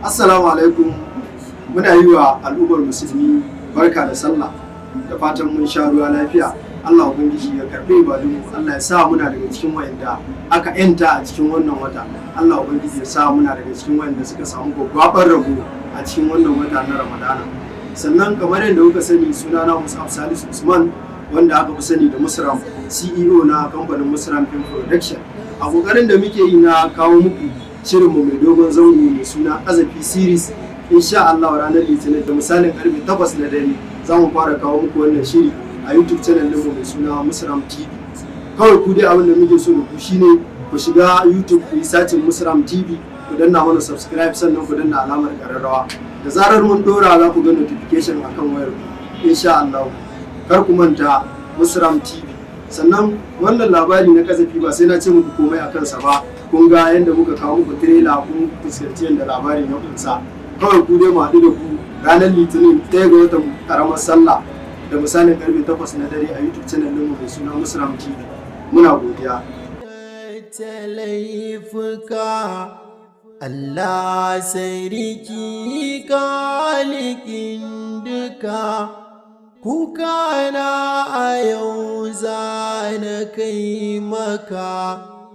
Assalamu alaikum. Muna yi wa al'ummar musulmi barka da sallah, da fatan mun sha ruwa lafiya. Allah Ubangiji ya karɓi ibadunmu. Allah ya sa muna daga cikin wayanda aka yanta a cikin wannan wata. Allah Ubangiji ya sa muna daga cikin wayanda suka samu gwaggwabar rabo a cikin wannan wata na Ramadana. Sannan kamar yadda kuka sani, sunana Musab Salisu Usman, wanda aka fi sani da Musram, CEO na kamfanin Musram Film Production. A kokarin da muke yi na kawo muku shirinmu mai dogon zango mai suna Kazafi Series, insha Allah ranar Litinin da misalin karfe 8 na dare za mu fara kawo muku wannan shiri a YouTube channel ɗinmu mai suna Musram TV. Kawai ku dai abin da muke so da ku shine ku shiga YouTube, ku yi searching Musram TV, ku danna mana subscribe, sannan ku danna alamar kararrawa. Da zarar mun dora, za ku ga notification akan wayar ku insha Allah. Kar ku manta, Musram TV. Sannan wannan labari na Kazafi, ba sai na ce muku komai a kansa ba. Kun ga yadda muka kawo muku trailer, kun fuskanci yadda labarin ya kunsa. Kawai ku dai mu haɗu da ku ranar Litinin 1 ga watan karamar sallah da misalin karfe 8 na dare a YouTube channel ɗinmu mai suna Musram TV. Muna godiya. Ta laifuka, Allah sarki kalikin duka, kuka na a yau za na kai maka.